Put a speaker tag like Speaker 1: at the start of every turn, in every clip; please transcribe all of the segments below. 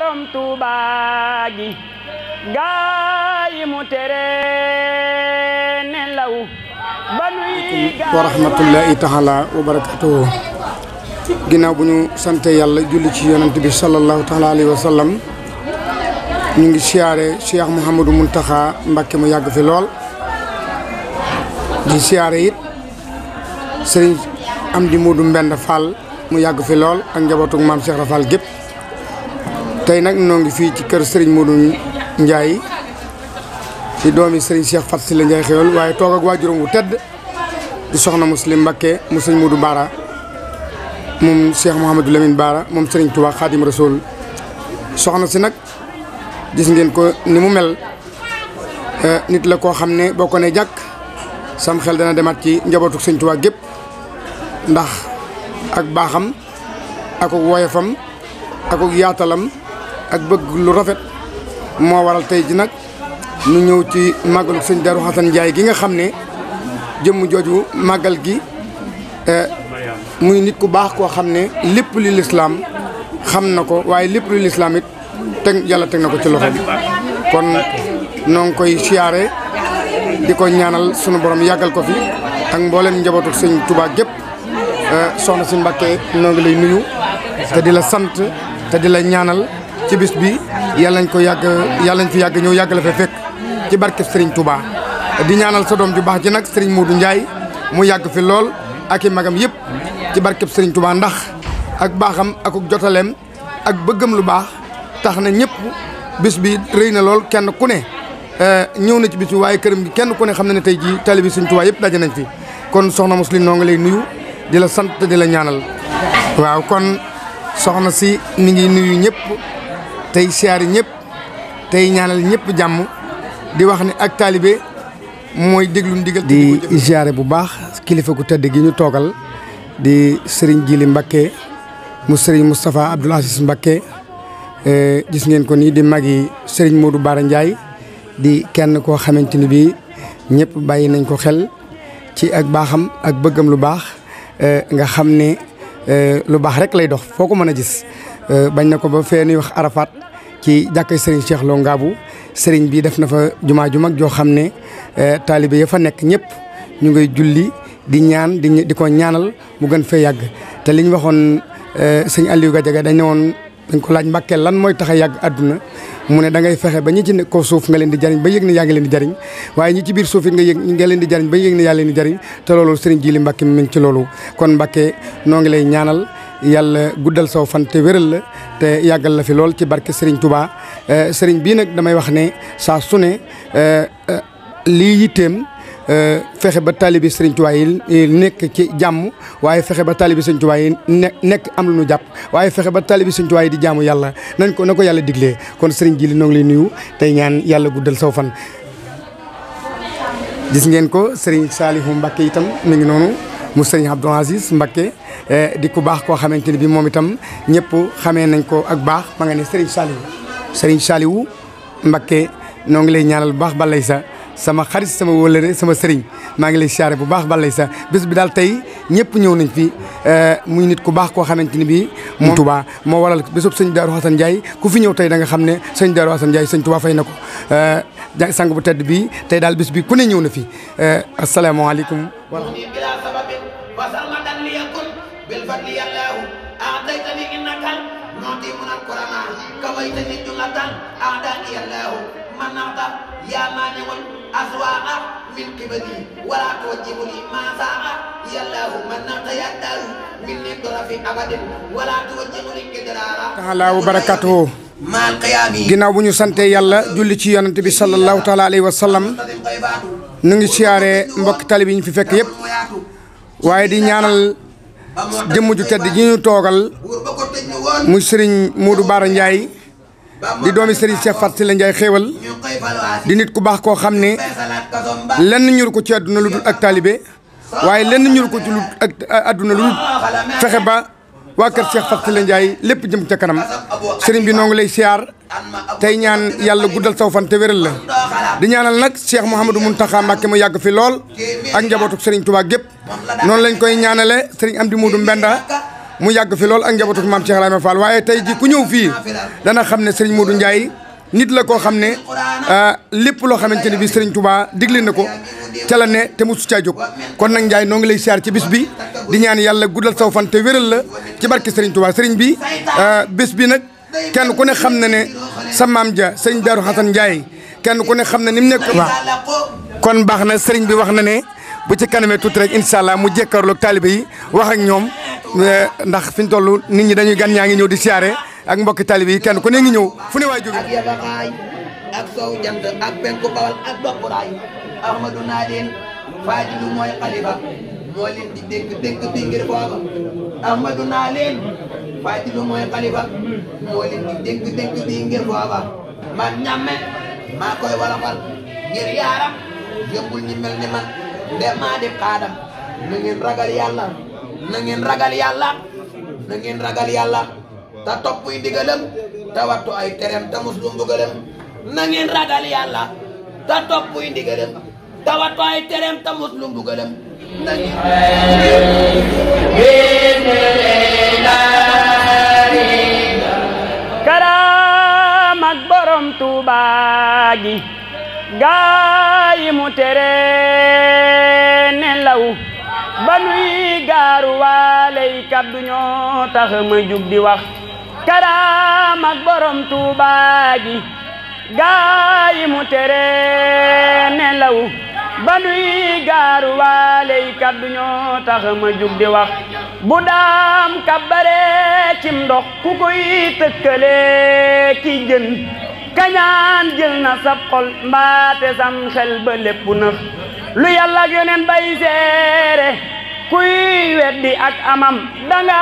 Speaker 1: borom Tuuba gi gaay mu tere ne law banuy
Speaker 2: wa rahmatullahi taala wa barakatuhu. ginnaaw bu ñu sante yàlla julli ci yonent bi sallallahu taala alayhi wa sallam ñu ngi siyaare Cheikh Mouhamadou Mountakha Mbacké mu yàgg fi lool di siyaare it sëriñ Amdi Modou Mbend Fall mu yàgg fi lool ak njabootug maam Cheikh Rafal gépp tey nag noo ngi fii ci kër sëriñ Modou Ndiaye di doomi sëriñ Cheikh Fat Sila Ndiaye xéwal waaye toog ak waajuram wu tedd di soxna Muslim Mbacké mu sëriñ Modou Bara moom Cheikh Mouhamadou Lamine Bara moom sëriñ Touba Khadim Rasoul soxna si nag gis ngeen ko ni mu mel nit la koo xam ne boo ko ne jàkk sam xel dana demaat ci njabootu sëriñ Touba gépp ndax ak baaxam ak woyefam ak yaatalam ak bëgg lu rafet moo waral tey ji nag ñu ñëw ci màggalu sëñ Darou Hassane Ndiaye gi nga xam ne jëmm jooju màggal gi muy nit ku baax koo xam ne lépp li lislaam xam na ko waaye lépp li lislaam it teg yàlla teg na ko ci loxo bi kon noo ngi koy siyaare di ko ñaanal sunu borom yàggal ko fi ak mboolem njabootu sëñ Touba gépp soxna si Mbacké noo ngi lay nuyu te di la sant te di la ñaanal ci bis bi yàlla nañ ko yàgg yàlla nañ fi yàgg ñëw yàgg la fa fekk ci barke Serigne Touba di ñaanal sa doom ju baax ji nag Serigne Modou Ndiaye mu yàgg fi lool ak i magam yëpp ci barke Serigne Touba ndax ak baaxam ak jotaleem ak bëggam lu baax tax na ñëpp bis bi rëy na lool kenn ku ne ñëw na ci bis bi waaye këram gi kenn ku ne xam na ne tey jii taalibe Serigne Touba yëpp daje nañ fi kon soxna Muslim noo ngi lay nuyu di la sant di la ñaanal waaw kon soxna si mi ngi nuyu ñëpp tey siyaari ñëpp tey ñaanal ñëpp jàmm di wax ne ak taalibe mooy déglu ndigal di siyaare bu baax kilifa gu tedd gi ñu toogal di Serigne Djili Mbacké mu Serigne Moustapha Abdoul Aziz Mbacké gis ngeen ko nii di magi Serigne Modou Bara Ndiaye di kenn koo xamante ni bii ñëpp bàyyi nañ ko xel ci ak baaxam ak bëggam lu baax nga xam ne lu baax rek lay dox foo ko mën a gis bañ na ko ba fee nuy wax Arafat ci jàkkay Serigne Cheikh Lo Ngabou Serigne bi def na fa jumaa ju mag joo xam ne taalibe ya fa nekk ñëpp ñu ngay julli di ñaan di ko ñaanal mu gën fee yàgg te li ñu waxoon sëñ Aliou Gadiaga dañ ne woon dañ ko laaj Mbacké lan mooy tax a yàgg àdduna mu ne da ngay fexe ba ñi ci ko suuf nga leen di jariñ ba yëg ne yaa ngi leen di jariñ waaye ñi ci biir suuf it nga leen di jariñ ba yëg ne yaa leen di jariñ te loolu Serigne Djili Mbacké mi ngi ci loolu kon Mbacké noo ngi lay ñaanal yàlla guddal saw fan te wéral la te yàggal la fi lool ci barke Serigne Touba Serigne bii nag damay wax ne saa su ne lii yitteem fexe ba taalibi Serigne Touba yi nekk ci jàmm waaye fexe ba taalibi Serigne Touba yi nekk am lu ñu jàpp waaye fexe ba taalibi Serigne Touba yi di jaamu yàlla nañ ko na ko yàlla diglee kon Serigne Djili noo ngi lay nuyu tey ñaan yàlla guddal saw fan. gis ngeen ko Serigne Salihu Mbacké itam mi ngi noonu mu Serigne Abdoul Aziz Mbacké di ku baax koo xamante ni bi moom itam ñëpp xamee nañ ko ak baax ma nga ne Serigne Salihu Mbacké noo ngi lay ñaanal bu baax balay sa sama xarit sama wóllëre sama sëriñ maa ngi lay siyaare bu baax balay sa bés bi daal tey ñëpp ñëw nañ fi muy nit ku baax koo xamante ni bii moom Touba moo waral bésub sëñ Darou Hassane Ndiaye ku fi ñëw tey da nga xam ne sëñ Darou Hassane Ndiaye sëñ Touba fay na ko sang bu tedd bi tey daal bés bi ku ne ñëw na fi asalaamaaleykum wa
Speaker 3: يا مانع أسواق من قبلي ولا توجب لي ما ساق يا الله من يدعو مني طرف أبد ولا توجب لي إدرارا
Speaker 2: تعالى وبركاته
Speaker 3: ما القيامي
Speaker 2: ginnaaw bu ñu sante yàlla julli ci yonent bi sallallahu taala alayhi wa sallam ñu ngi siyaare mbokk talibi ñu fi fekk yëpp waaye di ñaanal jëmm ju tedd ji ñu toogal muy Serigne Modou Bara Ndiaye di doomi Serigne Cheikh Fat Sila Ndiaye xéewal di nit ku baax koo xam ne lenn ñur ko ci àdduna lu dul ak taalibe waaye lenn ñur ko ci lu ak àdduna lu dul fexe ba waa kër Cheikh Fat Sila Ndiaye lépp jëm ca kanam Serigne bi noo ngi lay siyaar tey ñaan yàlla guddal saw fan te wéral la di ñaanal nag Cheikh Mouhamadou Mountakha Mbacké mu yàgg fi lool ak njabootu Serigne Touba gépp noonu lañ koy ñaanale Serigne Amdi Modou Mbenda mu yàgg fi lool ak njabootu maam Cheikh Ibrahima Fall waaye tey ji ku ñëw fii dana xam ne Serigne Modou Ndiaye nit la koo xam ne lépp loo xamante ne bi Serigne Touba digle na ko ca la ne te musu caa jóg kon nag Ndiaye noo ngi lay siyaar ci bis bi di ñaan yàlla guddal saw fan te wéral la ci barke Serigne Touba Serigne bi bés bi nag kenn ku ne xam na ne sa maam ja Serigne Darou Hassane Ndiaye kenn ku ne xam na ni mu nekk. waaw kon baax na Serigne bi wax na ne bu ci kanamee tuuti rek incha allah mu jekkaarloog taalibe yi wax ak ñoom ndax fi ñu toll nit ñi dañuy gan ñaa ngi ñëw di siyaare ak mbokki taalibe yi kenn ku ne ngi ñëw fu ne waay jóge
Speaker 3: ak yabaxaay ak sow jant ak penku bawal ak doquraay ahmadu naa leen Fadilu mooy xalifa moo leen di dénk bi ngir booba ahmadu naa leen Fadilu mooy xalifa moo leen di dénk bi ngir booba man ñamme maa koy walafal ngir yaaram yëmbul ñi mel ni man nde maa di xaadam na ngeen ragal yàlla na ngeen ragal yàlla na ngeen ragal yàlla te toppuy ndigalam te wattu ay terem te muslu mbugalam na ngeen ragal yàlla te toppuy ndigalam te wattu ay terem te muslu mbugalam na ngeen
Speaker 1: karam ak borom Tuuba gi gaay mu tere nelaw ba nuy gaaru waaley kaddu ñoo tax ma jug di wax karam ak borom Tuuba gi gaay mu tere nelaw ba nuy gaaru waaley kaddu ñoo tax ma jug di wax bu daam kabbare cim ndox ku koy tëkkale ki jën kañaan jël na sab xol mbaate sam xel ba lépp nëx lu yàlla ak yoneen bay seere kuy weddi ak amam danga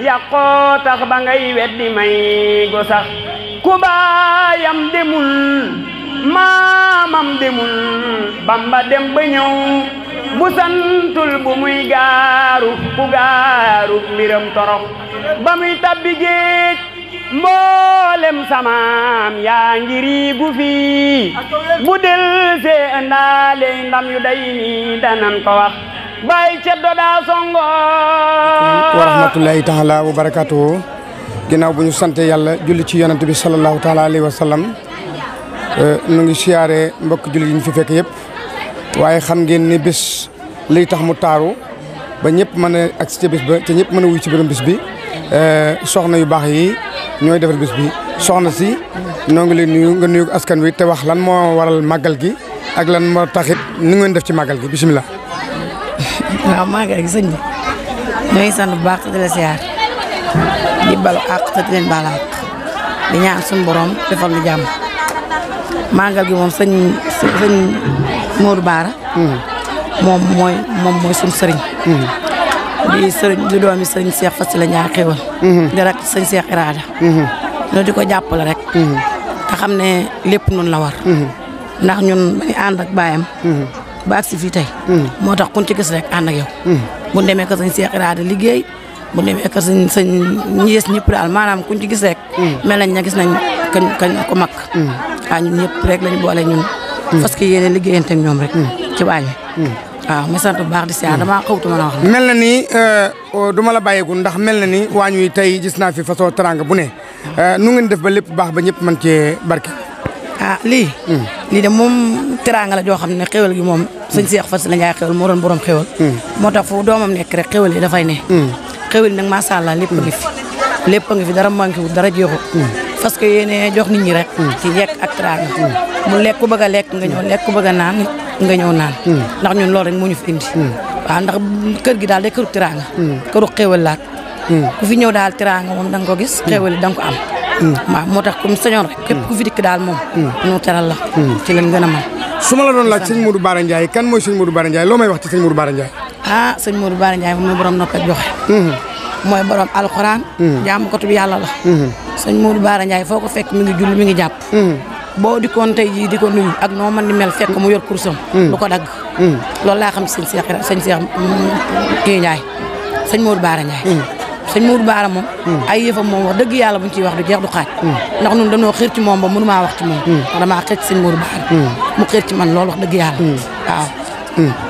Speaker 1: yàqoo tax ba ngay weddi may go sax ku baayam demul maamam demul Bamba dem ba ñëw bu santul bu muy gaaru ku gaaru mbiram torox ba muy tabbi géej mboolem samaam yaa ngiri gu fii bu del see andaale ndam yu day ni danan ko wax bay ceddo daa songo
Speaker 2: wa rahmatullahi taala wa barakatuhu ginnaaw bu ñu sante yàlla julli ci yonent bi sallallahu taala alayhi wa sallam nu ngi siyaare mbokk julli yi ñu fi fekk yëpp waaye xam ngeen ni bés liy tax mu taaru ba ñëpp mën a agsi ci bés ba te ñëpp mën a wuy ci biram bés bi soxna yu baax yi ñooy defar bés bi soxna si noo ngi leen nuyu nga nuyu askan wi te wax lan moo waral màggal gi ak lan moo taxit ni ngeen def ci màggal gi bisimilah.
Speaker 4: waaw màggal gi sëñ bi ñooy sant bu baax di la siyaar di balu àq te di leen baal àq di ñaan suñu borom defal lu jàmm màggal gi moom sëñ Modou Bara moom mooy suñu sëriñ di sëriñ di doomi sëriñ Cheikh Faty la ñaa xéwal di rek sëñ Cheikh Irada ñoo di ko jàppale rek nga xam ne lépp noonu la war ndax ñun bañu ànd ak baayam ba agsi fii tey moo tax kun ci gis rek ànd ak yow bu demee ko sëñ Cheikh Irada liggéey bu demee ko sëñ ñees ñëpp daal maanaam kuñ ci gis rek mel nañ na gis nañ kañ ko mag waaw ñun ñëpp rek lañu boole ñun parce que yéene liggéeyante ak ñoom rek ci waañ wi waaw ma sant bu baax di siyaar damaa xawtu mën a wax
Speaker 2: mel na ni du ma la bàyyeeku ndax mel na ni waañ wi tey gis naa fi façon teranga bu ne nu ngeen def ba lépp baax ba ñëpp mën cee barke
Speaker 4: lii de moom teranga la joo xam ne xéwal gi moom sëñ Cheikh Faty la Ndiaye xéwal moo doon borom xéwal moo tax fu doomam nekk rek xéwal yi dafay ne xéwal yi nag macha allah lépp a ngi fi dara manqué wu dara jeexut parce que yéene jox nit ñi rek ci njëkk ak teranga mu lekk ku bëgg a lekk nga ñëw lekk ku bëgg a naan nga ñëw naan ndax ñun loolu rek moo ñu fi indi waaw ndax kër gi daal day këru teranga këru xéwal laat ku fi ñëw daal teranga moom da nga ko gis xéwal yi da nga ko am waaw moo tax comme sañoon rek képp ku fi dikk daal moom ñu teral la ci leen gën a mën
Speaker 2: su ma la doon laaj sëñ Modou Bara Ndiaye kan mooy sëñ Modou Bara Ndiaye loo may wax ci sëñ Modou Bara Ndiaye
Speaker 4: sëñ Modou Bara Ndiaye moom mooy borom nopp ak joxe mooy borom alxuraan jaamu ko bi yàlla la sëñ Modou Bara Ndiaye foo ko fekk mi ngi julli mi ngi jàpp boo dikkoon tey jii di ko nuyu ak noo mën di mel fekk mu yor kursam du ko dagg loolu laa xam sëñ Cheikh kii Ndiaye sëñ Modou Bara Ndiaye sëñ Modou Bara moom ay yëfam moom wax dëgg yàlla buñ ciy wax du jeex du xaaj ndax ñun dañoo xiir ci moom ba mënu maa wax ci moom ndax damaa xiir ci sëñ Modou Bara mu xiir ci man loolu wax dëgg yàlla waaw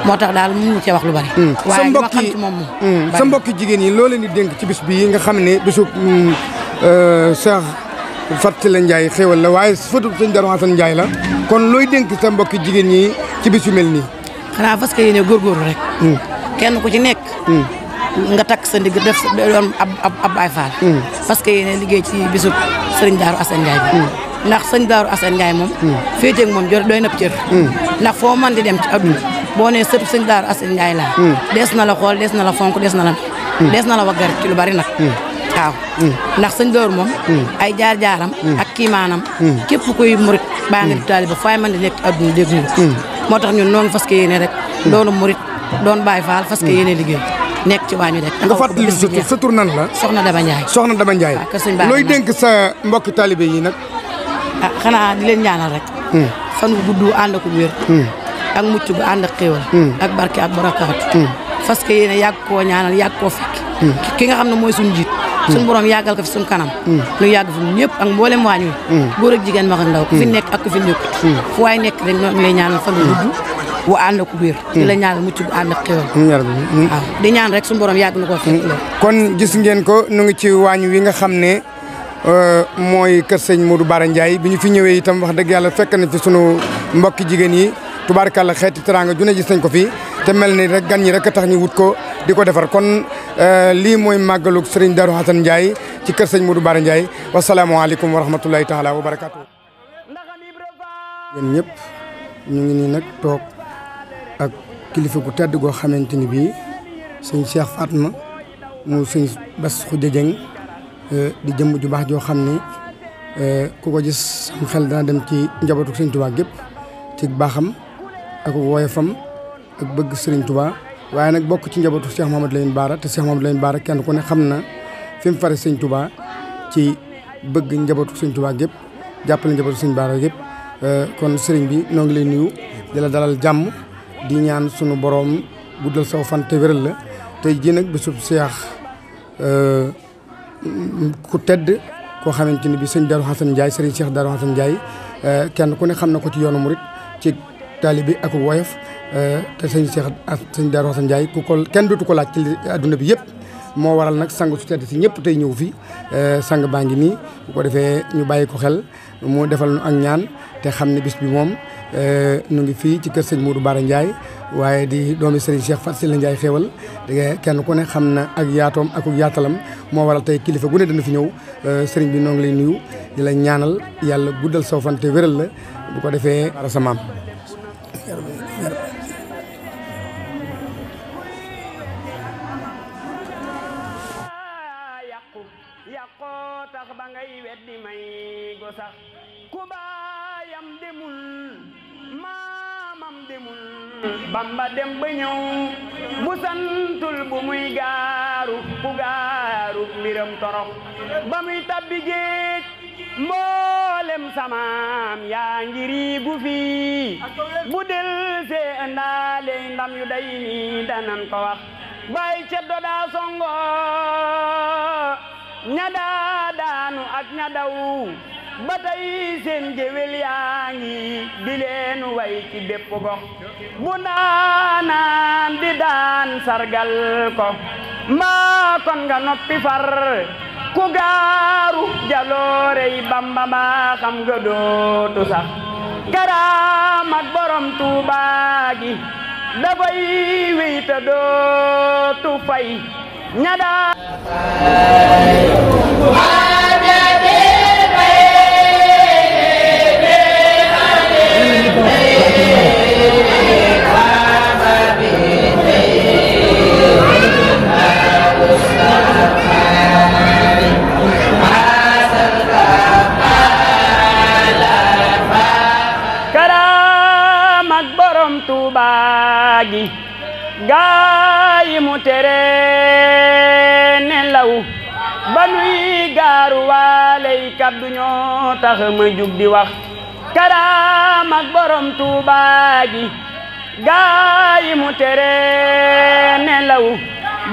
Speaker 4: moo tax daal mënuñu cee wax lu bari. waaye li ma xam ci moom
Speaker 2: sa mbokki jigéen yi loo leen di dénk ci bis bii nga xam ne bisu Cheikh Faty Ndiaye xéewal la waaye fëtu sëñ Darou Hassane Ndiaye la kon looy dénk sa mbokki jigéen ñi ci bis yu mel nii.
Speaker 4: xanaa parce que yéene góorgóorlu rek. kenn ku ci nekk. nga takk sa ndigg def doon ab Baay Faal. parce que yéene liggéey ci bisu sëriñ Darou Hassane Ndiaye bi. ndax sëñ Darou Hassane Ndiaye moom. féeteeg moom doy na cër. ndax foo mën di dem ci adduna boo nee sëtu sëñ Darou Hassane Ndiaye laa. des na la xool des na la fonk des na la waggar ci lu bari nag. waaw ndax sëñ Darou moom. ay jaar-jaaram. ak kiimaanam. képp kuy murit baa nga di taaliba fay mën di nekk ci adduna dégg nga. moo tax ñun noo ngi fas yéene rek. doonu murit doon Baay Faal fas yéene liggéey. nekk ci waañu rek.
Speaker 2: nga fàttali sa tur nan la.
Speaker 4: Soxna Daba Ndiaye.
Speaker 2: Soxna Daba Ndiaye.
Speaker 4: waaw kër sëñ Ba
Speaker 2: looy dénk sa mbokki taalibe yi nag.
Speaker 4: xanaa di leen ñaanal rek. fan wu gudd ànd ak wér. ak mucc gu ànd ak xéewal. ak barke ak barakaatu. fas yéene yàgg koo ñaanal yàgg koo fekk. ki nga xam ne mooy suñu jiit. suñu borom yàggal ko fi suñu kanam. ñu yàgg fi ñëpp ak mboolem waañu góor ak jigéen mag ak ndaw ku fi nekk ak ku fi nekkut. fu waay nekk rek ñoo ngi lay ñaanal fan wu gudd wu ànd ak wér. di la ñaanal mucc gu ànd ak xéewal. waaw di ñaan rek suñu borom yàgg na koo fekk loolu.
Speaker 2: kon gis ngeen ko nu ngi ci waañ wi nga xam ne mooy kër sëñ Modou Bara Ndiaye bi ñu fi ñëwee itam wax dëgg yàlla fekk na fi sunu mbokki jigéen yi tubaarkàlla xeeti teraanga ju ne gis nañ ko fi te mel ni rek gan ñi rek tax ñu wut ko di ko defar kon lii mooy màggalug Serigne Darou Hassane Ndiaye ci kër sëñ Modou Bara Ndiaye wasalaamualeykum wa rahmatullahi taala wa barakaatu. yéen ñëpp ñu ngi nii nag toog ak kilifa gu tedd goo xamante ni bii sëñ Cheikh Fatma mu sëñ Bass Khoudia Dieng di jëmm ju baax joo xam ni ku ko gis sam xel dana dem ci njabootu sëñ Touba gépp ci baaxam ak woyofam ak bëgg sëriñ Touba waaye nag bokk ci njabootu Cheikh Mouhamadou Lamine Bara te Cheikh Mouhamadou Lamine Bara kenn ku ne xam na fi mu fare sëñ Touba ci bëgg njabootu sëñ Touba gépp jàppale njabootu sëñ Bara gépp kon sëriñ bi noo ngi lay nuyu di la dalal jàmm di ñaan sunu boroom guddal saw fan te wéral la tey jii nag bisub Cheikh ku tedd koo xamante ni bi sëñ Darou Hassane Ndiaye sëriñ Cheikh Darou Hassane Ndiaye kenn ku ne xam na ko ci yoonu murit ci taalibe ak woyof te sëñ Darou Hassane Ndiaye ku ko kenn dootu ko laaj ci adduna bi yëpp moo waral nag sang su tedd si ñëpp tey ñëw fi sang baa ngi nii bu ko defee ñu bàyyi ko xel mu defal nu ak ñaan te xam ne bis bi moom nu ngi fii ci kër sëñ Modou Bara Ndiaye waaye di doomi sëriñ Cheikh Faty Ndiaye xéewal kenn ku ne xam na ak yaatoom ak yaatalam moo waral tey kilifa gu ne dana fi ñëw sëriñ bi noo ngi lay nuyu di la ñaanal yàlla guddal saw fan te wéral la bu ko defee bara sa maam
Speaker 1: yàqoo tax ba ngay weddi may go sax ku baayam demul maamam demul Bamba dem ba ñëw bu santul bu muy gaaru bu gaaru mbiram torox ba muy tabbi géej mboolem samaam yaa ngi riigu fii bu del see ëndaale ndam yu day nii danan ko wax bay ceddo daa songo ña daa daanu ak ña daw ba tey seen géwél yaa ngi di leen way ci bépp gox bu ndaanaan di daan sargal ko mbaa kon nga noppi far ku gaaru jaloorey Bamba mbaa xam nga dootu sax karaam ak borom Tuuba gi dafay wéy te dootu fay ña daa karaam ak borom Tuuba gi gaay mu tere nelaw ba nuy gaaru waaley kaddu ñoo tax ma jug di wax karaam ak borom Tuuba gi gaay mu tere nelaw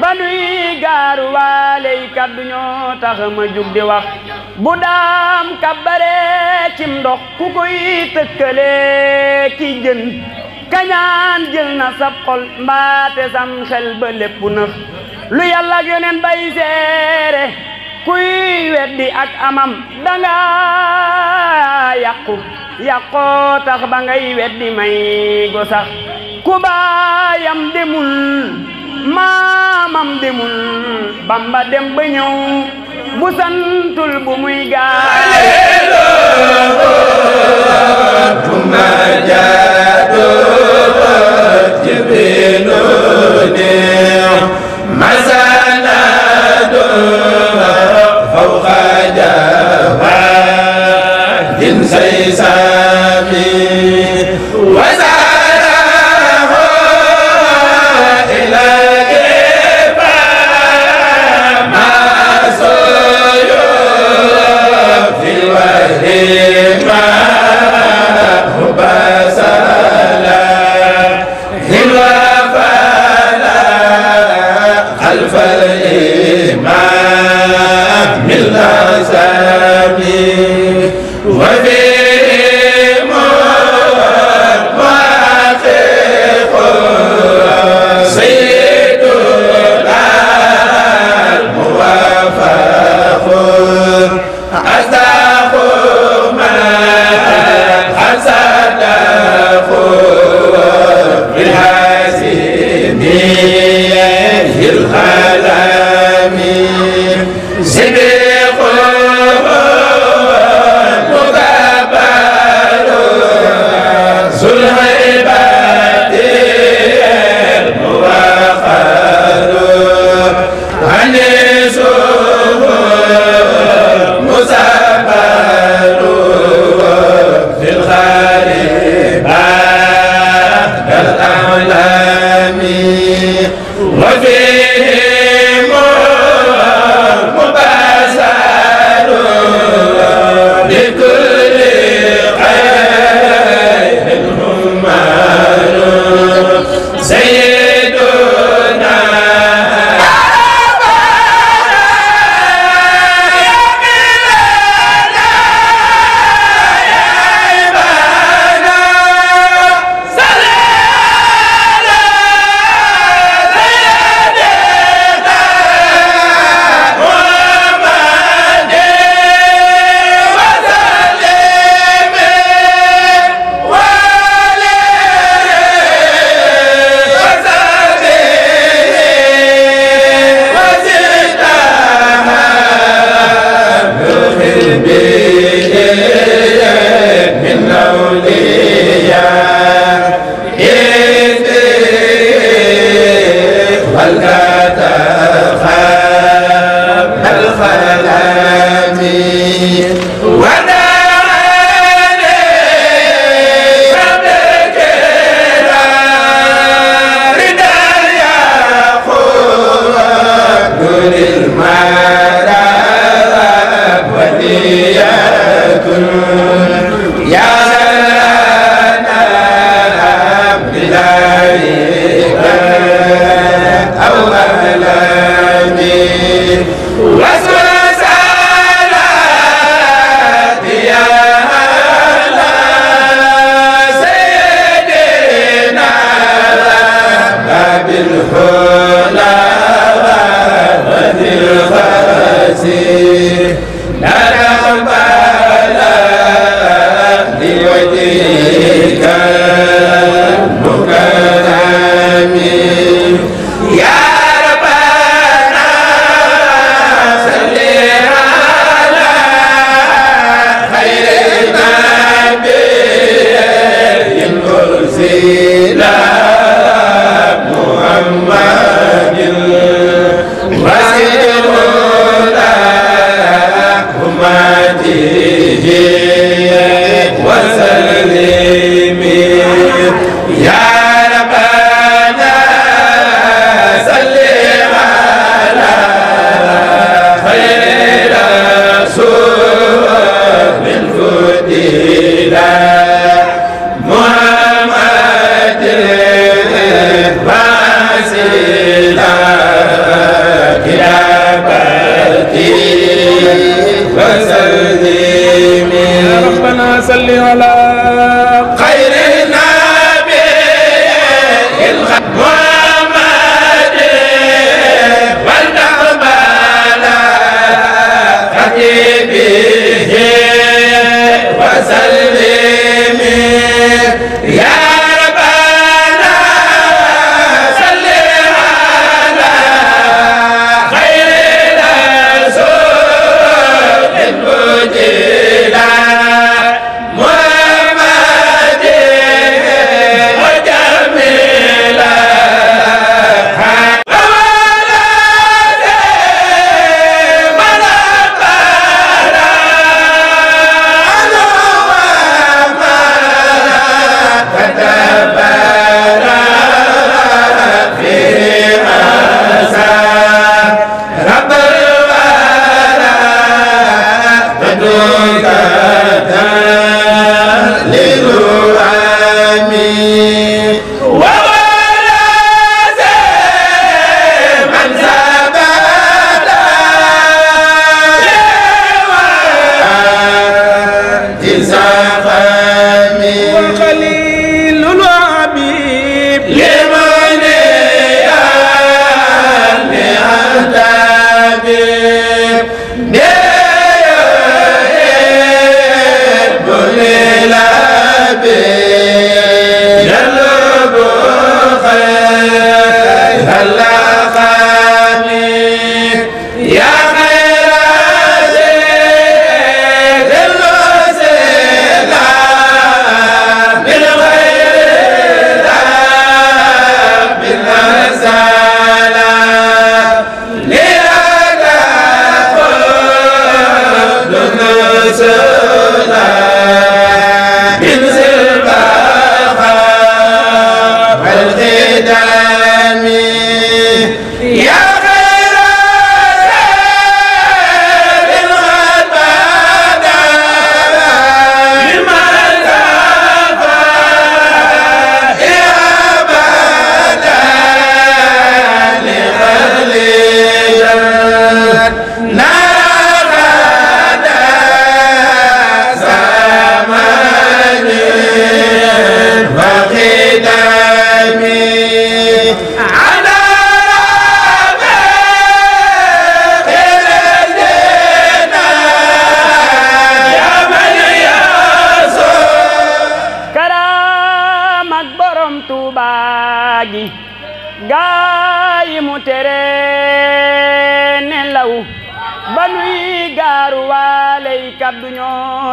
Speaker 1: ba nuy gaaru waaley kaddu ñoo tax ma jug di wax bu daam kabbare cim ndox ku koy tëkkale ki jën kañaan jël na sab xol mbaate sam xel ba lépp nëx lu yàlla ak yoneen bay seere kuy weddi ak amam danga yàqu yàqoo tax ba ngay weddi may go sax ku baayam demul maamam demul Bamba dem ba ñëw bu santul bu muy gaay
Speaker 5: tuma jaado jibrilo ne masana do fawqa jawahir saysami Muhammad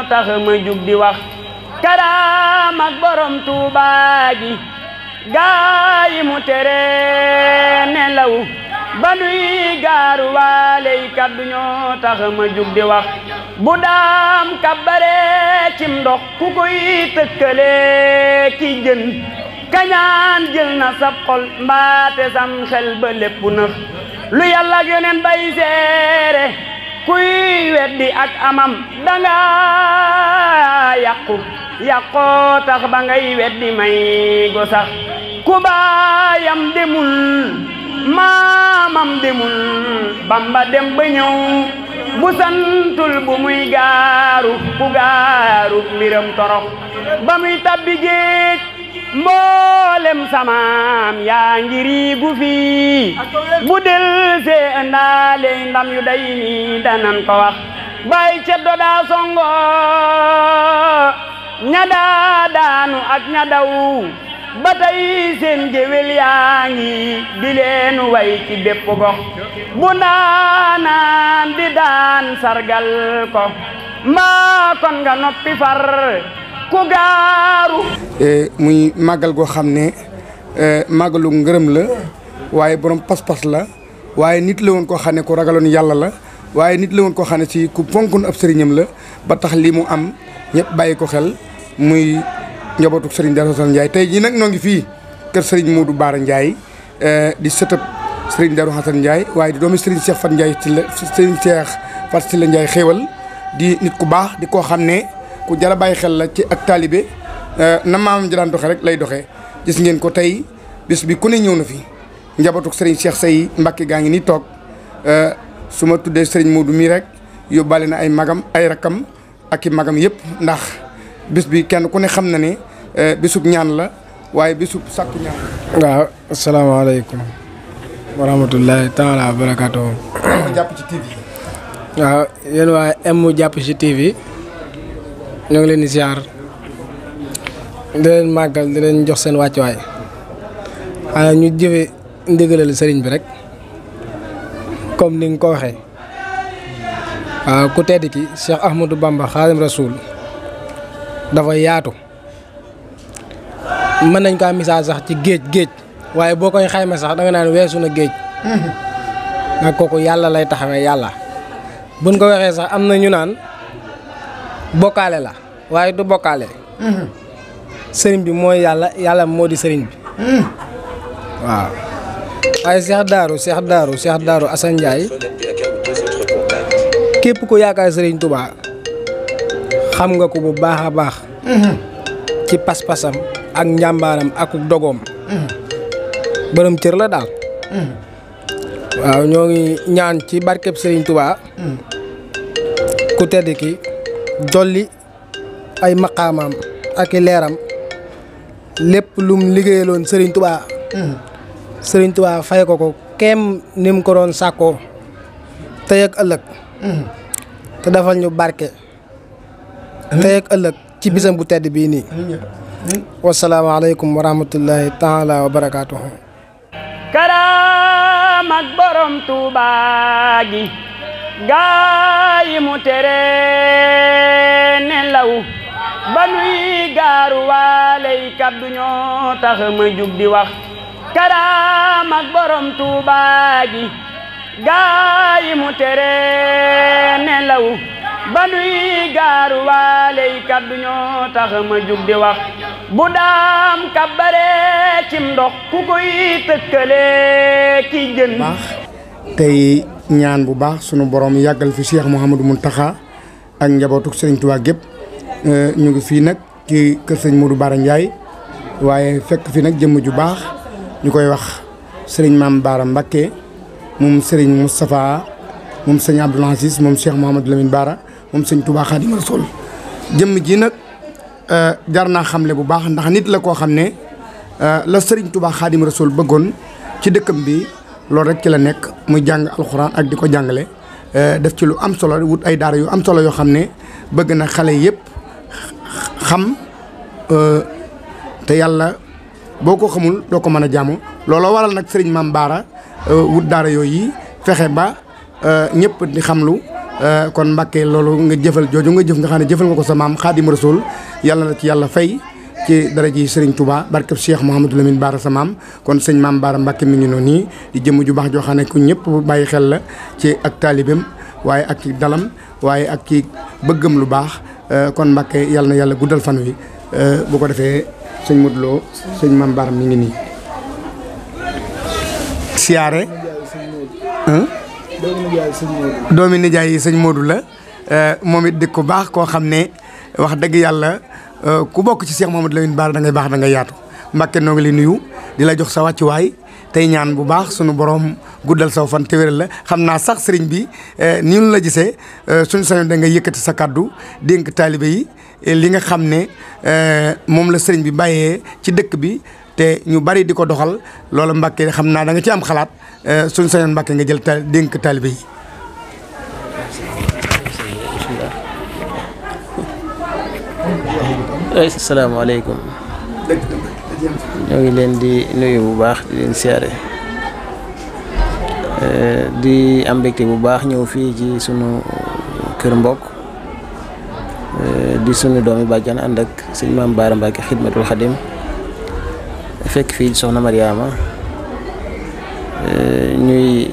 Speaker 1: tax ma jug di wax karaam ak borom Tuuba gi gaay mu tere nelaw ba nuy gaaru waaley kaddu ñoo tax ma jug di wax bu daam kabbare cim ndox ku koy tëkkale ki jën kañaan jël na sab xol mbaate sam xel ba lépp nëx lu Yàlla ak Yonent bay seere kuy weddi ak amam danga yàqoo tax ba ngay weddi may go sax ku baayam demul maamam demul Bamba dem ba ñëw bu santul bu muy gaaru ku gaaru mbiram torox ba muy tabbi géej mboolem samaam yaa ngi riigu fii bu del see ëndaale ndam yu day ni danan ko wax bay ceddo daa songo ña daa daanu ak ña daw ba tey seen géwél yaa ngi di leen way ci bépp gox bu ndaanaan di daan sargal ko mbaa kon nga noppi far ku gaaru
Speaker 2: muy màggal goo xam ne màggalu ngërëm la waaye borom pas-pas la waaye nit la woon koo xam ne ku ragaloon yàlla la waaye nit la woon koo xam ne ci ku fonkoon ab sëriñam la ba tax lii mu am ñëpp bàyyi ko xel muy njabootu Serigne Darou Hassane Ndiaye tey jii nag noo ngi fii kër Serigne Modou Bara Ndiaye di sëtëb Serigne Darou Hassane Ndiaye waaye di doomi Serigne Cheikh Fat Ndiaye ci la Serigne Cheikh Fat ci la Ndiaye xéewal di nit ku baax di koo xam ne ku jar a bàyyi xel la ci ak taalibe na maamam ji daan doxee rek lay doxee gis ngeen ko tey bis bi ku ne ñëw na fi njabootu Serigne Cheikh Say Mbacke gaa ngi nii toog su ma tuddee Serigne Modou mii rek yóbbaale na ay magam ay rakkam ak i magam yëpp ndax bis bi kenn ku ne xam na ne bisub ñaan la waaye bisub sàkku ñaan la.
Speaker 6: waaw asalaamaaleykum wa rahmatullahi taala wa barakaatuhu.
Speaker 2: jàpp ci TV.
Speaker 6: waaw yéen waa M jàpp ci TV ñoo ngi leen di ziar di leen màggal di leen jox seen wàccuwaay xanaa ñu jëfe ndigalal sëriñ bi rek comme ni nga ko waxee waaw ku tedd ki Cheikh Ahmadou Bamba Xaadim Rasoul dafa yaatu mën nañ ko misaal sax ci géej waaye boo koy xayma sax da nga naan weesu na géej nag kooku yàlla lay taxawee yàlla buñ ko waxee sax am na ñu naan bokkaale la waaye du bokkaale sëriñ bi mooy yàlla moo di sëriñ bi waaw waaye Cheikh Darou Assane Ndiaye képp ku yaakaar sëriñ Touba xam nga ko bu baax a baax ci pas-pasam ak njàmbaaram ak dogoom borom cër la daal waaw ñoo ngi ñaan ci barkeb sëriñ Touba ku tedd ki dolli ay maqaamaam ak i leeram lépp lum liggéeyaloon Serigne Touba fay ko kem ni mu ko doon sàkkoo tey ak ëllëg te defal ñu barke tey ak ëllëg ci bisam bu tedd bii nii wasalaamaaleykum wa rahmatullahi taala wa barakaatuhu
Speaker 1: karaam ak borom Touba gi gaa yi mu tere nelaw ba nuy gaaru waaley kaddu ñoo tax ma jug di wax karaam ak borom Touba gi gaa yi mu tere nelaw ba nuy gaaru waaley kaddu ñoo tax ma jug di wax bu daam kabbare cim ndox ku koy tëkkale ki jën
Speaker 2: tey ñaan bu baax sunu borom yàggal fi Cheikh Mouhamadou Mountakha ak njabootu Serigne Touba gépp ñu ngi fii nag ci kër sëñ Modou Bara Ndiaye waaye fekk fi nag jëmm ju baax ñu koy wax Serigne Mame Bara Mbacké moom Serigne Moustapha moom sëñ Abdoul Aziz moom Cheikh Mouhamadou Lamine Bara moom sëñ Touba Khadim Rasoul jëmm ji nag jar naa xamle bu baax ndax nit la koo xam ne la Serigne Touba Khadim Rasoul bëggoon ci dëkkam bi loolu rek ci la nekk muy jàng alxuraan ak di ko jàngale def ci lu am solo wut ay daara yu am solo yoo xam ne bëgg na xale yëpp xam te yàlla boo ko xamul doo ko mën a jaamu looloo waral nag Serigne Mame Bara wut daara yooyu fexe ba ñëpp di xamlu kon Mbàkke loolu nga jëfal jooju nga jëf nga xam ne jëfal nga ko sa maam Xaadim Rasul yàlla na ci yàlla fay ci dara ji Serigne Touba barkeb Cheikh Mouhamadou Lamine Bara sa maam kon sëñ Mame Bara Mbacké mi ngi noonu nii di jëmm ju baax joo xam ne ku ñëpp bàyyi xel la ci ak taalibeem waaye ak ci dalam waaye ak ci bëggam lu baax kon Mbàkke yàlla na yàlla guddal fan wi bu ko defee sëñ Modou Lo sëñ Mame Bara mi ngi nii siyaare doomi nijaay yi sëñ Modou la moom it di ko baax koo xam ne wax dëgg yàlla ku bokk ci Cheikh Mouhamadou Lamine Bara da ngay baax da ngay yaatu Mbàkke noo ngi lay nuyu di la jox sa wàccuwaay tey ñaan bu baax sunu borom guddal saw fan te wéral la xam naa sax sëriñ bi ni ñu la gisee suñu sañoon da nga yëkkati sa kàddu dénk taalibe yi li nga xam ne moom la sëriñ bi bàyyee ci dëkk bi te ñu bari di ko doxal loolu Mbàkke xam naa da nga ci am xalaat suñu sañoon Mbàkke nga jël dénk taalibe yi.
Speaker 7: asalaamaaleykum ñoo ngi leen di nuyu bu baax di leen siyaare di am mbégte bu baax ñëw fii ci sunu kër mbokk di sunu doomi bàjjan ànd ak sëñ Mame Bara Mbacké Xidmatul Xadim fekk fii soxna Mariama ñuy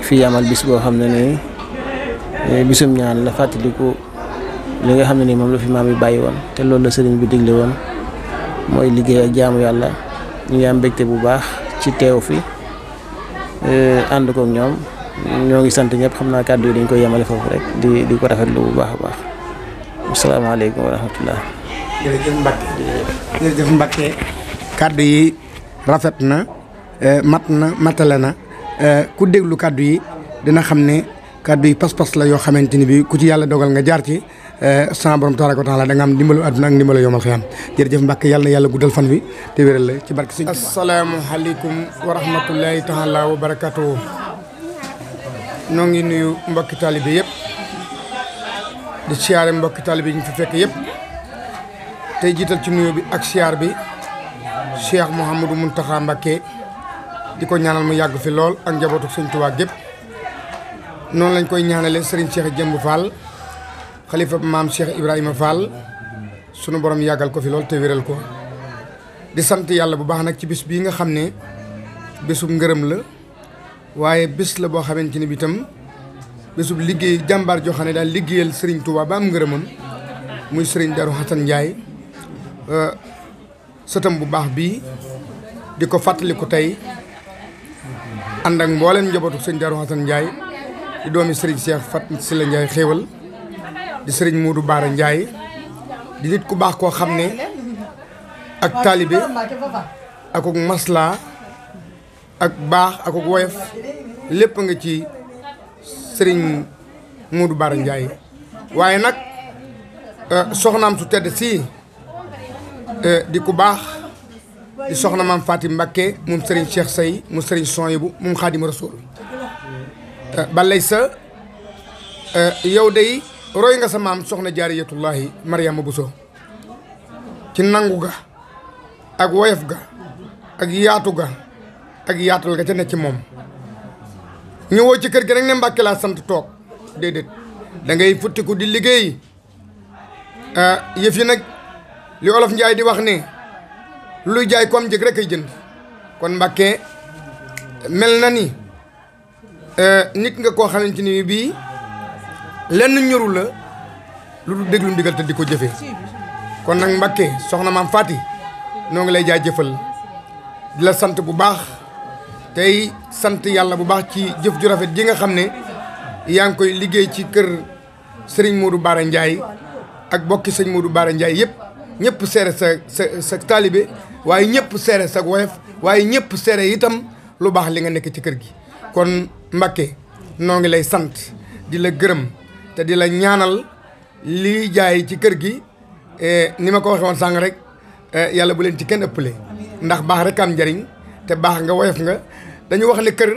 Speaker 7: fi amal bis boo xam ne nii bisum ñaan la fàttaliku li nga xam ne nii moom la fi maam yi bàyyi woon te loolu la sëriñ bi digle woon mooy liggéey ak jaamu yàlla ñu ngi am mbégte bu baax ci teew fi ànd koog ñoom ñoo ngi sant ñëpp xam naa kàddu yi dañ koy yemale foofu rek di ko rafetlu bu baax a baax asalaamaaleykum wa rahmatullah.
Speaker 2: jërëjëf Mbacke jërëjëf Mbacke kàddu yi rafet na mat na matale na ku déglu kàddu yi dina xam ne kàddu yi pas-pas la yoo xamante ni bi ku ci yàlla dogal nga jaar ci sama borom tabaaraka wa taala da nga am ndimbalu àdduna ak ndimbalu yomal xiyam jërëjëf Mbacke yàlla na yàlla guddal fan wi te wéral la ci barke sëñ. asalaamaaleykum wa rahmatullahi taala wa barakatuhu. ñoo ngi nuyu mbokki taalibe yëpp di siyaare mbokki taalibe yi ñu fi fekk yëpp tey jiital ci nuyoo bi ak siyaar bi Cheikh Mouhamadou Mountakha Mbacké di ko ñaanal mu yàgg fi lool ak njabootu Sëñ Tuubaa gépp noonu lañ koy ñaanale Serigne Cheikh Jëmb Fall xalifa maam Cheikh Ibrahima Fall sunu borom yàggal ko fi lool te wéral ko di sant yàlla bu baax nag ci bis bii nga xam ne bésub ngërëm la waaye bés la boo xamante ni bi tam bésub liggéey jàmbaar joo xam ne daal liggéeyal Serigne Touba ba am ngërëmam muy Serigne Darou Hassane Ndiaye sëtam bu baax bii di ko fàttaliku tey ànd ak mboolem njabootu Serigne Darou Hassane Ndiaye di doomi Serigne Cheikh Fat Sila Ndiaye xéewal di Serigne Modou Bara Ndiaye di nit ku baax koo xam ne ak taalibe akuk masla ak baax akuk woyof lépp nga ci Serigne Modou Bara Ndiaye waaye nag soxnaam su tedd si di ku baax di soxna maam Fatim Mbacké moom Serigne Cheikh Say mu Serigne Souhaïbou moom Xaadimu Rasuul balay sa yow day roy nga sa maam soxna Jaariyatullaahi Mariama Bousso ci nangu ga ak woyof ga ak yaatu ga ak yaatal ga ca ne ci moom ñëwoo ci kër gi rek ne Mbàkke laa sant toog déedéet da ngay futtiku di liggéey yëf yi nag li olof Njaay di wax ne luy jaay comme njëg rek ay jënd kon Mbàkke mel na ni nit nga koo xamante ni bii lenn ñoru la lu du déglu ndigal te di ko jëfee kon nag Mbàkke soxna maam Faati noo ngi lay jaajëfal di la sant bu baax tey sant yàlla bu baax ci jëf ju rafet ji nga xam ne yaa ngi koy liggéey ci kër Serigne Modou Bara Ndiaye ak bokki sëñ Modou Bara Ndiaye yëpp ñëpp seere sa taalibe waaye ñëpp seere sa woyof waaye ñëpp seere itam lu baax li nga nekk ci kër gi kon Mbàkke noo ngi lay sant di la gërëm te di la ñaanal lii jaay ci kër gi ni ma ko waxee woon sàng rek yàlla bu leen ci kenn ëppale ndax baax rek am njariñ te baax nga woyof nga dañu wax ne kër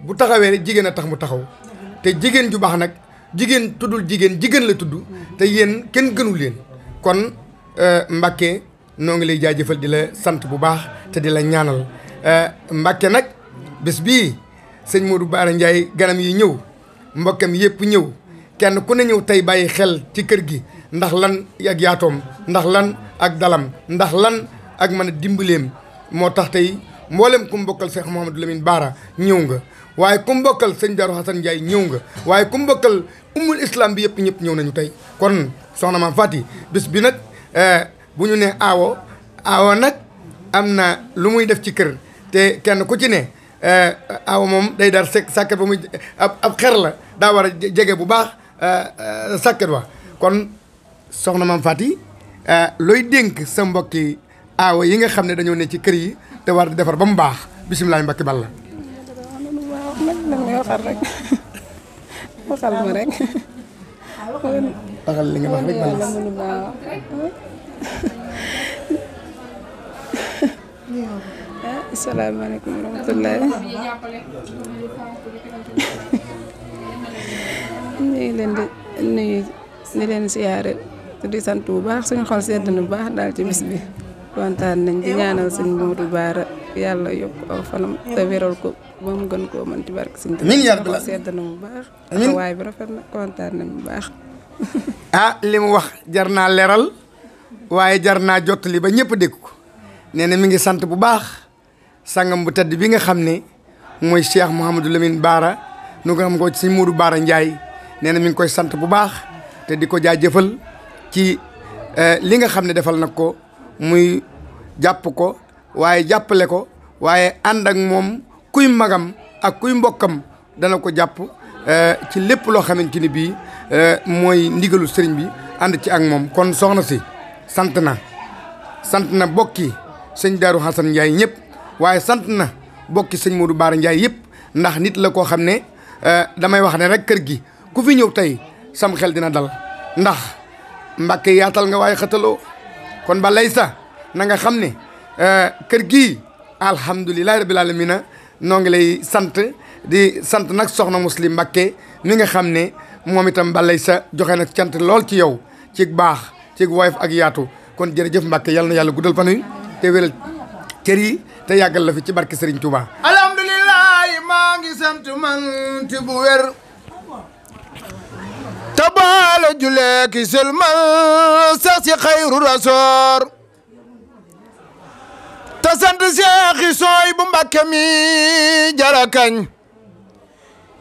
Speaker 2: bu taxawee rek jigéen a tax mu taxaw te jigéen ju baax nag jigéen tuddul jigéen la tudd te yéen kenn gënul leen kon Mbàkke noo ngi lay jaajëfal di la sant bu baax te di la ñaanal Mbàkke nag bés bii sëñ Modou Bara Ndiaye ganam yi ñëw mbokkam yëpp ñëw kenn ku ne ñëw tey bàyyi xel ci kër gi ndax lan ak yaatoom ndax lan ak dalam ndax lan ak mën a dimbaleem moo tax tey mboolem ku mbokkal Cheikh Mouhamadou Lamine Bara ñëw nga waaye ku mbokkal sëñ Darou Hassane Ndiaye ñëw nga waaye ku mbokkal umul islam bi yëpp ñëpp ñëw nañu tey kon soxna maam Faty bis bi nag bu ñu ne aawo nag am na lu muy def ci kër te kenn ku ci ne aawo moom day dar sàkket ba muy ab xer la daa war a jege bu baax sàkket wa kon soxna maam Faty looy dénk sa mbokki aawo yi nga xam ne dañoo ne ci kër yi te war di defar ba mu baax bisimilah mbakki bal la
Speaker 8: waxal rek waxal ma rek
Speaker 2: waxal li nga wax rek bal
Speaker 8: asalaamaaleykum wa rahmatulah ñu ngi leen di nuyu di leen siyaare te di sant bu baax suñu xol sedd na bu baax daal ci bis bi kontaan nañ di ñaanal sëñ Modou Bara yàlla yokk aw fanam te wéral ko ba mu gën koo mën ci barke sëñ Tuubaa sedd na bu baax waaye bi rafet na kontaan nañ bu baax
Speaker 2: li mu wax jar naa leeral waaye jar naa jottali ba ñëpp dégg ko nee na mi ngi sant bu baax sangam bu tedd bi nga xam ne mooy Cheikh Mouhamadou Lamine Bara nu nga xam ko sëñ Modou Bara Ndiaye nee na mi ngi koy sant bu baax te di ko jaajëfal ci li nga xam ne defal nag ko muy jàpp ko waaye jàppale ko waaye ànd ak moom kuy magam ak kuy mbokkam dana ko jàpp ci lépp loo xamante ni bii mooy ndigalu sëriñ bi ànd ci ak moom kon soxna si sant na bokki sëñ Darou Hassane Ndiaye ñëpp waaye sant na bokki sëñ Modou Bara Ndiaye yëpp ndax nit la koo xam ne damay wax ne rek kër gi ku fi ñëw tey sam xel dina dal ndax Mbàkke yaatal nga waaye xataloo kon ba lay sa na nga xam ne kër gii alhamdulilahi rabbil alamina noo ngi lay sant di sant nag soxna Muslim Mbàkke mi nga xam ne moom itam balay sa joxe na cant lool ci yow ci baax ci woyof ak yaatu kon jërëjëf Mbàkke yal na yàlla guddal fan wi te wéral cër yi te yàggal la fi ci barke Serigne Touba.
Speaker 9: alhamdulilah maa ngi sant man ci bu wér te baala julee ki sëlmal sax si xayru rasoor te sant seexi sooy bu Mbàkke mi jarakañ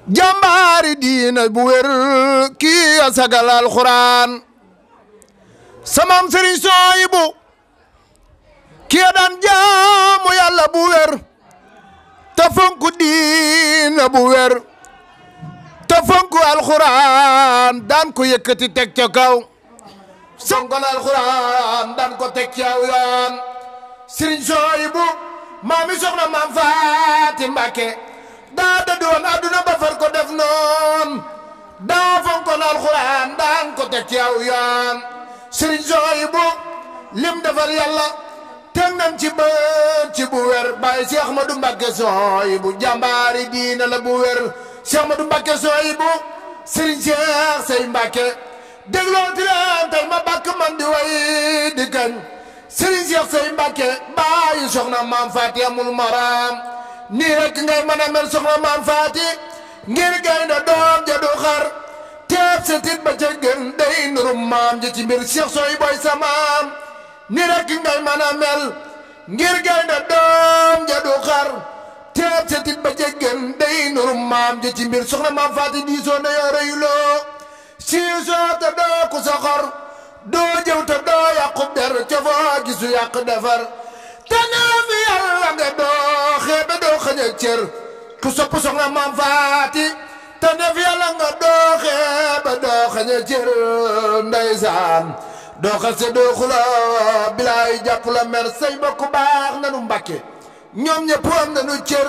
Speaker 9: jàmbaari diina bu wér kii a sagal alxuraan samam sëriñ sooy bu kii daan jaamu yàlla bu wér te fonku diina bu wér te fonku alxuraan daan ko yëkkati teg ca kaw songal alxuraan daan ko teg ci aw yoon sëriñ sooy bu maami soxna maam Faati Mbàkke daa da doon adduna ba far ko def noon daa fonkoon alxuraan daan ko teg ci aw yoon sëriñ sooy bu lim defal yàlla teg nam ci bët ci bu wér bàyyi Cheikh Ahmadou Mbacke sooy bu jàmbaari diina la bu wér Cheikh Ahmadou Mbacke sooy bu sëriñ Cheikh say Mbacke dégloo ti leen tey ma bàkk man di way di kañ sëriñ Cheikh say Mbacke bàyyi soxna maam Faati amul maraam nii rek ngay mën a mel soxna maam Faati ngir gaynde doom ja du xar teeb sa tit ba ca gën day nurum maam ja ci mbir Cheikh sooy boy sa maam nii rek ngay mën a mel ngir gaynde doom ja du xar teeb sa tit ba ca gën day nurum maam ja ci mbir soxna maam Faati diisoo na yoo rëyuloo siisoo te doo ku sa xor doo jëw te doo yàqub der ca foo gisu yàq defar te naa fi yàlla nga doo xeebe doo xañ a cër ku sopp soxna maam Faati te ne fi yàlla nga doo xeebe doo xañ a cër ndeysaan doo xase doo xula bilaay jàpp la mer say bokk baax nanu Mbàkke ñoom ñëpp am nanu cër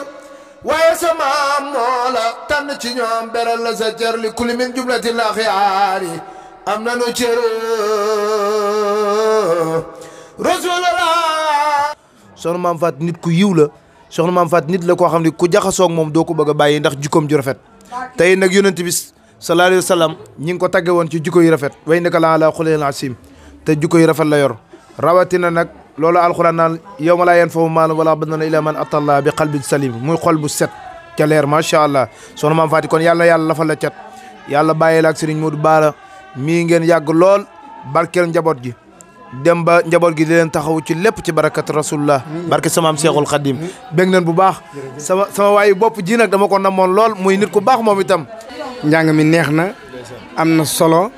Speaker 9: waaye sa maam moo la tànn ci ñoom beral la sa cër li kuli min jumlati la xiyaari am nanu cër Rasulullah soxna maam Faati nit ku yiw la soxna maam Faati nit la koo xam ne ku jaxasoog moom doo ko bëgg a bàyyi ndax jikkoom ju rafet tey nag yonent bi sallallahu alayhi wa sallam ñi ngi ko tagge woon ci jikko yu rafet way naka la ala xulil asim te jikko yu rafet la yor rawatina nag loolu alxuraan naan yawma laa yanfa'u maalun wala banuuna illaa man atallaaha bi qalbin salim muy xol bu set ca leer macha allah soxna maam Faati kon yàlla lafal la cat yàlla bàyyi la ak Serigne Modou Bara mii ngeen yàgg lool barkeel njaboot gi dem ba njaboot gi di leen taxaw ci lépp ci barakat rasulullah barke samaam Seexul Xadim bég nañ bu baax sama waayu bopp ji nag dama ko namoon lool muy nit ku baax moom itam
Speaker 2: njàng mi neex na am na solo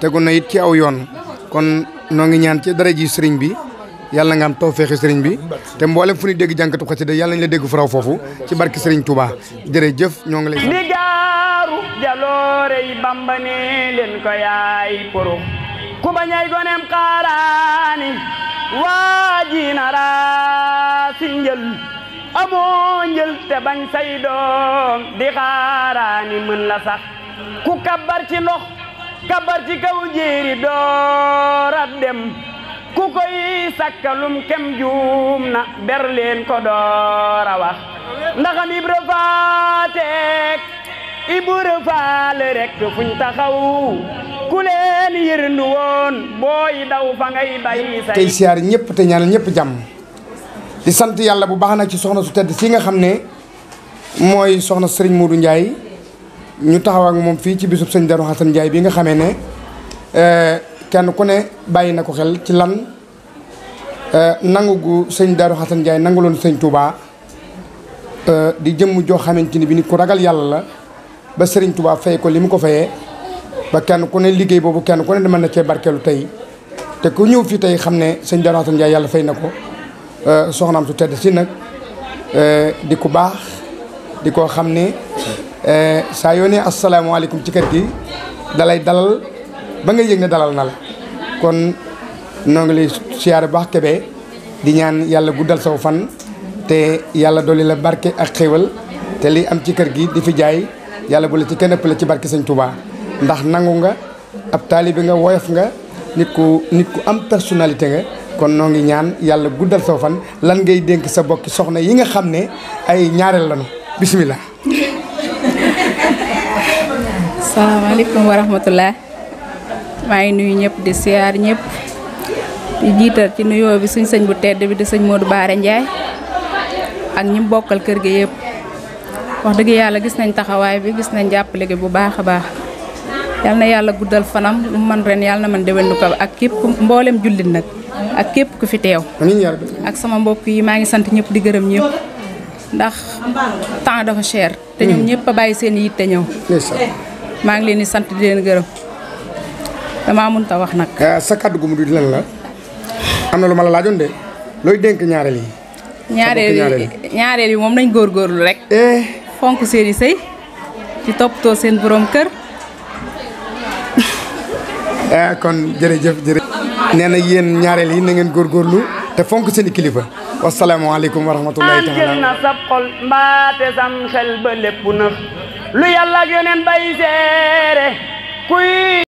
Speaker 2: tegu na it ci aw yoon kon noo ngi ñaan ci dara ji sëriñ bi yàlla nga am tawfeexi sëriñ bi te mboolem fu ñu dégg jànkatu xasida yàlla nañ la dégg fu raw foofu ci barke sëriñ Touba jërëjëf ñoo ngi lay
Speaker 1: li gaaru jaloore yi Bamba ne leen ko yaay poro ku bañay gonem xaaraani waajina raasi njël amoo njël te bañ say doom di xaaraani mën la sax ku kabbar ci ndox kabbar ci kaw jéeri doorat dem ku koy sakkalum kem juum na ber leen ko doora wax ndaxam Ibra Faatek Ibra Faal rek fuñ taxaw ku leen yërndu woon booy daw fa ngay bay say
Speaker 2: tey siyaar ñëpp te ñaanal ñëpp jàmm di sant yàlla bu baax nag ci soxna su tedd si nga xam ne mooy soxna Serigne Modou Ndiaye ñu taxaw ak moom fii ci bisub sëñ Darou Hassane Ndiaye bi nga xamee ne kenn ku ne bàyyi na ko xel ci lan nangu gu sëñ Darou Hassane Ndiaye nanguloon sëñ Touba di jëmm joo xamante ni bi nit ku ragal yàlla la ba Serigne Touba fay ko li mu ko fayee ba kenn ku ne liggéey boobu kenn ku ne mën na cee barkeelu tey te ku ñëw fii tey xam ne sëñ Darou Hassane Ndiaye yàlla fay na ko soxnaam su tedd si nag di ku baax di koo xam ne saa yoo ne asalaamaaleykum ci kër gi dalay dalal ba nga yëg ne dalal na la kon noo ngi lay siyaare baax Kébé di ñaan yàlla guddal saw fan te yàlla dolli la barke ak xéwal te li am ci kër gi di fi jaay yàlla bu la ci kenn ëppale ci barke sëñ Touba ndax nangu nga ab taalibe nga woyof nga nit ku am personnalité nga kon noo ngi ñaan yàlla guddal saw fan lan ngay dénk sa bokki soxna yi nga xam ne ay ñaareel lañu bismillah
Speaker 8: asalaamaaleykum wa rahmatulah maa ngi nuyu ñëpp di siyaar ñëpp di jiital ci nuyoo bi suñ sëñ bu tedd bi di sëñ Modou Bara Ndiaye ak ñi bokkal kër gi yëpp wax dëgg yàlla gis nañ taxawaay bi gis nañ jàppale gi bu baax a baax yal na yàlla guddal fanam lu man ren yàlla na man déwén lu ko ak képp mboolem jullit nag ak képp ku fi teew ak sama mbokk yi maa ngi sant ñëpp di gërëm ñëpp ndax temps dafa cher te ñoom ñëpp a bàyyi seen yitte ñëw maa ngi leen di sant di leen gërëm damaa mënut a wax nag.
Speaker 2: sa kàddu gu mujj lan la am na lu ma la laajoon de looy dénk ñaareel yi.
Speaker 8: ñaareel yi moom nañ góorgóorlu rek. fonk seen i sëy ci toppatoo seen borom kër.
Speaker 2: kon jërëjëf nee na yéen ñaareel yi na ngeen góorgóorlu te fonk seen i kilifa. wasalaamaaleykum wa rahmatullahi taala.
Speaker 1: jël na sab xol mbaate sam xel ba lépp na lu yàlla ak yoneen bay seere kuy